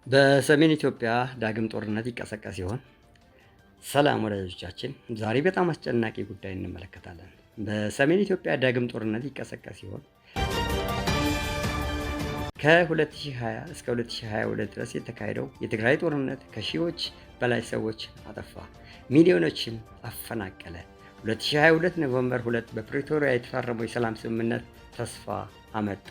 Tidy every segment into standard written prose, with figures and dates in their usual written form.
በሰሜን ኢትዮጵያ ዳግም ጦርነት ይቀሰቀስ ይሆን? ሰላም ወዳጆቻችን፣ ዛሬ በጣም አስጨናቂ ጉዳይ እንመለከታለን። በሰሜን ኢትዮጵያ ዳግም ጦርነት ይቀሰቀስ ይሆን? ከ2020 እስከ 2022 ድረስ የተካሄደው የትግራይ ጦርነት ከሺዎች በላይ ሰዎች አጠፋ፣ ሚሊዮኖችን አፈናቀለ። 2022 November 2 በፕሪቶሪያ የተፈረመው የሰላም ስምምነት ተስፋ አመጣ።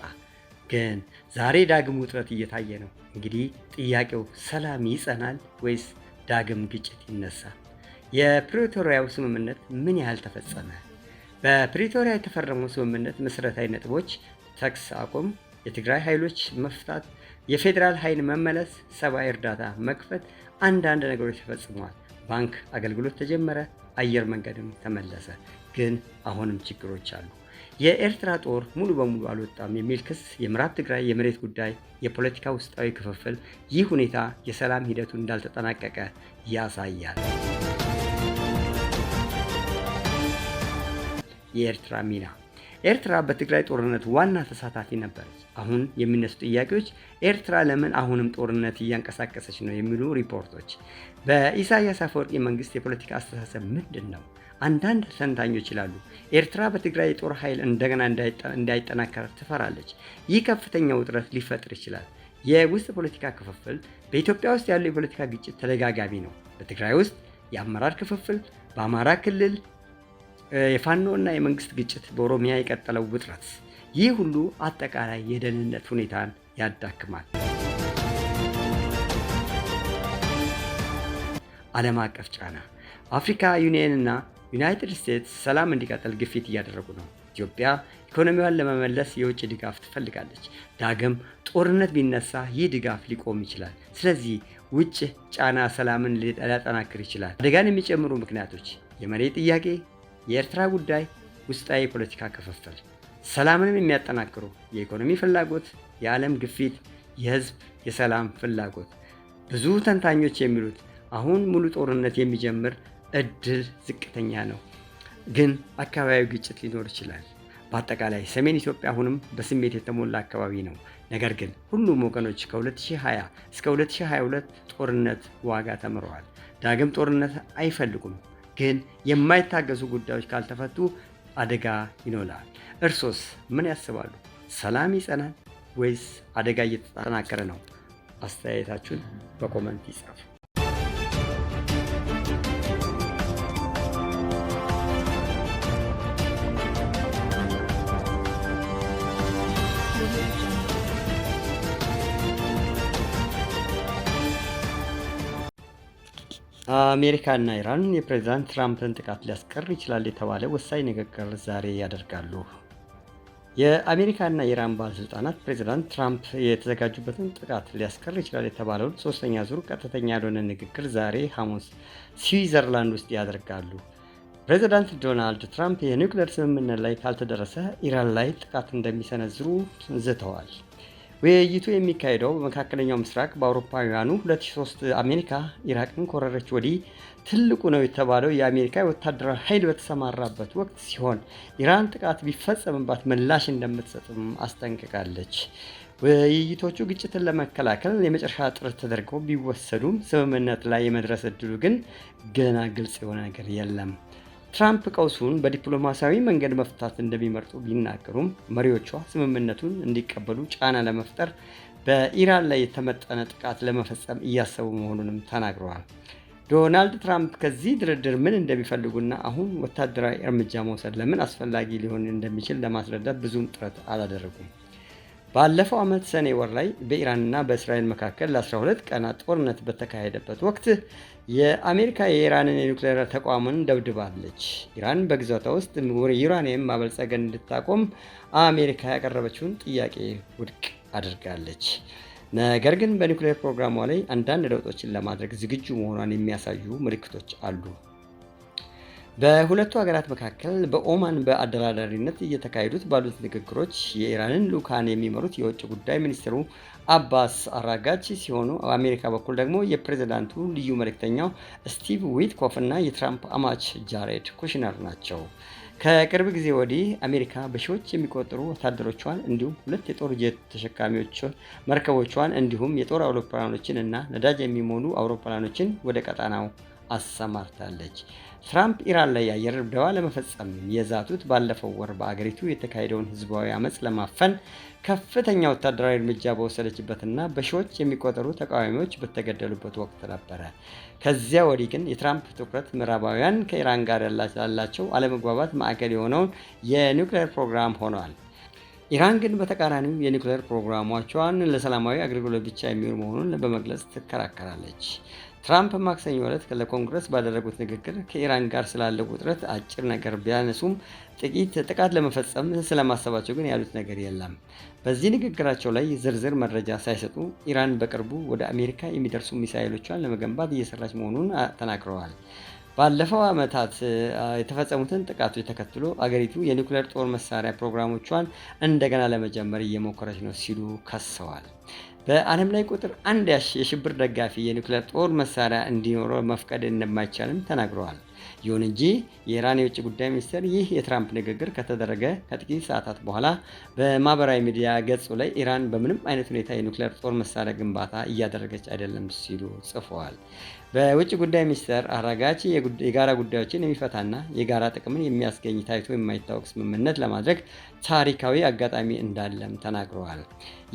ግን ዛሬ ዳግም ውጥረት እየታየ ነው። እንግዲህ ጥያቄው ሰላም ይጸናል ወይስ ዳግም ግጭት ይነሳል? የፕሪቶሪያው ስምምነት ምን ያህል ተፈጸመ? በፕሪቶሪያ የተፈረመው ስምምነት መሰረታዊ ነጥቦች ተኩስ አቁም፣ የትግራይ ኃይሎች መፍታት፣ የፌዴራል ኃይል መመለስ፣ ሰብአዊ እርዳታ መክፈት፣ አንዳንድ ነገሮች ተፈጽመዋል። ባንክ አገልግሎት ተጀመረ፣ አየር መንገድም ተመለሰ። ግን አሁንም ችግሮች አሉ። የኤርትራ ጦር ሙሉ በሙሉ አልወጣም የሚል ክስ፣ የምዕራብ ትግራይ የመሬት ጉዳይ፣ የፖለቲካ ውስጣዊ ክፍፍል፣ ይህ ሁኔታ የሰላም ሂደቱ እንዳልተጠናቀቀ ያሳያል። የኤርትራ ሚና። ኤርትራ በትግራይ ጦርነት ዋና ተሳታፊ ነበረች። አሁን የሚነሱ ጥያቄዎች ኤርትራ ለምን አሁንም ጦርነት እያንቀሳቀሰች ነው የሚሉ ሪፖርቶች። በኢሳያስ አፈወርቂ መንግስት የፖለቲካ አስተሳሰብ ምንድን ነው? አንዳንድ ተንታኞች ይላሉ ኤርትራ በትግራይ የጦር ኃይል እንደገና እንዳይጠናከር ትፈራለች። ይህ ከፍተኛ ውጥረት ሊፈጥር ይችላል። የውስጥ ፖለቲካ ክፍፍል። በኢትዮጵያ ውስጥ ያለው የፖለቲካ ግጭት ተደጋጋሚ ነው። በትግራይ ውስጥ የአመራር ክፍፍል፣ በአማራ ክልል የፋኖ እና የመንግስት ግጭት፣ በኦሮሚያ የቀጠለው ውጥረት፣ ይህ ሁሉ አጠቃላይ የደህንነት ሁኔታን ያዳክማል። ዓለም አቀፍ ጫና። አፍሪካ ዩኒየን እና ዩናይትድ ስቴትስ ሰላም እንዲቀጥል ግፊት እያደረጉ ነው። ኢትዮጵያ ኢኮኖሚዋን ለመመለስ የውጭ ድጋፍ ትፈልጋለች። ዳግም ጦርነት ቢነሳ ይህ ድጋፍ ሊቆም ይችላል። ስለዚህ ውጭ ጫና ሰላምን ሊያጠናክር ይችላል። አደጋን የሚጨምሩ ምክንያቶች የመሬት ጥያቄ፣ የኤርትራ ጉዳይ፣ ውስጣዊ የፖለቲካ ክፍፍል። ሰላምንም የሚያጠናክሩ የኢኮኖሚ ፍላጎት፣ የዓለም ግፊት፣ የህዝብ የሰላም ፍላጎት። ብዙ ተንታኞች የሚሉት አሁን ሙሉ ጦርነት የሚጀምር እድል ዝቅተኛ ነው፣ ግን አካባቢያዊ ግጭት ሊኖር ይችላል። በአጠቃላይ ሰሜን ኢትዮጵያ አሁንም በስሜት የተሞላ አካባቢ ነው። ነገር ግን ሁሉም ወገኖች ከ2020 እስከ 2022 ጦርነት ዋጋ ተምረዋል። ዳግም ጦርነት አይፈልጉም። ግን የማይታገሱ ጉዳዮች ካልተፈቱ አደጋ ይኖራል። እርሶስ ምን ያስባሉ? ሰላም ይጸናል ወይስ አደጋ እየተጠናከረ ነው? አስተያየታችሁን በ comment ይጻፉ። አሜሪካና ኢራን የፕሬዝዳንት ትራምፕን ጥቃት ሊያስቀር ይችላል የተባለ ወሳኝ ንግግር ዛሬ ያደርጋሉ። የአሜሪካና የኢራን ባለስልጣናት ፕሬዝዳንት ትራምፕ የተዘጋጁበትን ጥቃት ሊያስቀር ይችላል የተባለውን ሶስተኛ ዙር ቀጥተኛ ያልሆነ ንግግር ዛሬ ሐሙስ ስዊዘርላንድ ውስጥ ያደርጋሉ። ፕሬዝዳንት ዶናልድ ትራምፕ የኒውክሌር ስምምነት ላይ ካልተደረሰ ኢራን ላይ ጥቃት እንደሚሰነዝሩ ዝተዋል። ውይይቱ የሚካሄደው በመካከለኛው ምስራቅ በአውሮፓውያኑ 2003 አሜሪካ ኢራቅን ከወረረች ወዲህ ትልቁ ነው የተባለው የአሜሪካ ወታደራዊ ኃይል በተሰማራበት ወቅት ሲሆን፣ ኢራን ጥቃት ቢፈጸምባት ምላሽ እንደምትሰጥም አስጠንቅቃለች። ውይይቶቹ ግጭትን ለመከላከል የመጨረሻ ጥረት ተደርገው ቢወሰዱም ስምምነት ላይ የመድረስ እድሉ ግን ገና ግልጽ የሆነ ነገር የለም። ትራምፕ ቀውሱን በዲፕሎማሲያዊ መንገድ መፍታት እንደሚመርጡ ቢናገሩም፣ መሪዎቿ ስምምነቱን እንዲቀበሉ ጫና ለመፍጠር በኢራን ላይ የተመጠነ ጥቃት ለመፈጸም እያሰቡ መሆኑንም ተናግረዋል። ዶናልድ ትራምፕ ከዚህ ድርድር ምን እንደሚፈልጉና አሁን ወታደራዊ እርምጃ መውሰድ ለምን አስፈላጊ ሊሆን እንደሚችል ለማስረዳት ብዙም ጥረት አላደረጉም። ባለፈው ዓመት ሰኔ ወር ላይ በኢራንና በእስራኤል መካከል ለ12 ቀናት ጦርነት በተካሄደበት ወቅት የአሜሪካ የኢራንን የኒውክሌር ተቋምን ደብድባለች። ኢራን በግዛቷ ውስጥ ዩራኒየም ማበልጸገን እንድታቆም አሜሪካ ያቀረበችውን ጥያቄ ውድቅ አድርጋለች። ነገር ግን በኒውክሌር ፕሮግራሟ ላይ አንዳንድ ለውጦችን ለማድረግ ዝግጁ መሆኗን የሚያሳዩ ምልክቶች አሉ። በሁለቱ ሀገራት መካከል በኦማን በአደራዳሪነት እየተካሄዱት ባሉት ንግግሮች የኢራንን ልዑካን የሚመሩት የውጭ ጉዳይ ሚኒስትሩ አባስ አራጋቺ ሲሆኑ፣ በአሜሪካ በኩል ደግሞ የፕሬዝዳንቱ ልዩ መልእክተኛው ስቲቭ ዊትኮፍ እና የትራምፕ አማች ጃሬድ ኩሽነር ናቸው። ከቅርብ ጊዜ ወዲህ አሜሪካ በሺዎች የሚቆጠሩ ወታደሮቿን እንዲሁም ሁለት የጦር ጄት ተሸካሚዎች መርከቦቿን እንዲሁም የጦር አውሮፕላኖችን እና ነዳጅ የሚሞሉ አውሮፕላኖችን ወደ ቀጣናው አሰማርታለች። ትራምፕ ኢራን ላይ የአየር ድብደባ ለመፈጸም የዛቱት ባለፈው ወር በአገሪቱ የተካሄደውን ህዝባዊ አመፅ ለማፈን ከፍተኛ ወታደራዊ እርምጃ በወሰደችበትና በሺዎች የሚቆጠሩ ተቃዋሚዎች በተገደሉበት ወቅት ነበረ። ከዚያ ወዲህ ግን የትራምፕ ትኩረት ምዕራባውያን ከኢራን ጋር ያላቸው አለመግባባት ማዕከል የሆነውን የኒውክሌር ፕሮግራም ሆኗል። ኢራን ግን በተቃራኒው የኒውክሌር ፕሮግራሞቿን ለሰላማዊ አገልግሎት ብቻ የሚውል መሆኑን በመግለጽ ትከራከራለች። ትራምፕ ማክሰኞ ዕለት ለኮንግረስ ባደረጉት ንግግር ከኢራን ጋር ስላለው ውጥረት አጭር ነገር ቢያነሱም ጥቂት ጥቃት ለመፈጸም ስለማሰባቸው ግን ያሉት ነገር የለም። በዚህ ንግግራቸው ላይ ዝርዝር መረጃ ሳይሰጡ ኢራን በቅርቡ ወደ አሜሪካ የሚደርሱ ሚሳይሎቿን ለመገንባት እየሰራች መሆኑን ተናግረዋል። ባለፈው ዓመታት የተፈጸሙትን ጥቃቶች ተከትሎ አገሪቱ የኒውክሌር ጦር መሳሪያ ፕሮግራሞቿን እንደገና ለመጀመር እየሞከረች ነው ሲሉ ከሰዋል። በዓለም ላይ ቁጥር አንድ የሽብር ደጋፊ የኒውክሌር ጦር መሳሪያ እንዲኖረው መፍቀድ እንደማይቻልም ተናግረዋል። ይሁን እንጂ የኢራን የውጭ ጉዳይ ሚኒስቴር ይህ የትራምፕ ንግግር ከተደረገ ከጥቂት ሰዓታት በኋላ በማህበራዊ ሚዲያ ገጹ ላይ ኢራን በምንም አይነት ሁኔታ የኒውክሌር ጦር መሳሪያ ግንባታ እያደረገች አይደለም ሲሉ ጽፈዋል። በውጭ ጉዳይ ሚኒስትር አራጋቺ የጋራ ጉዳዮችን የሚፈታና የጋራ ጥቅምን የሚያስገኝ ታይቶ የማይታወቅ ስምምነት ለማድረግ ታሪካዊ አጋጣሚ እንዳለም ተናግረዋል።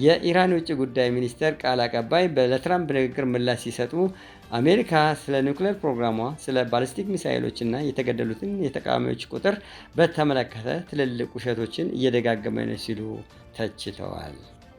የኢራን የውጭ ጉዳይ ሚኒስቴር ቃል አቀባይ ለትራምፕ ንግግር ምላሽ ሲሰጡ አሜሪካ ስለ ኒውክሌር ፕሮግራሟ፣ ስለ ባሊስቲክ ሚሳይሎችና የተገደሉትን የተቃዋሚዎች ቁጥር በተመለከተ ትልልቅ ውሸቶችን እየደጋገመ ነው ሲሉ ተችተዋል።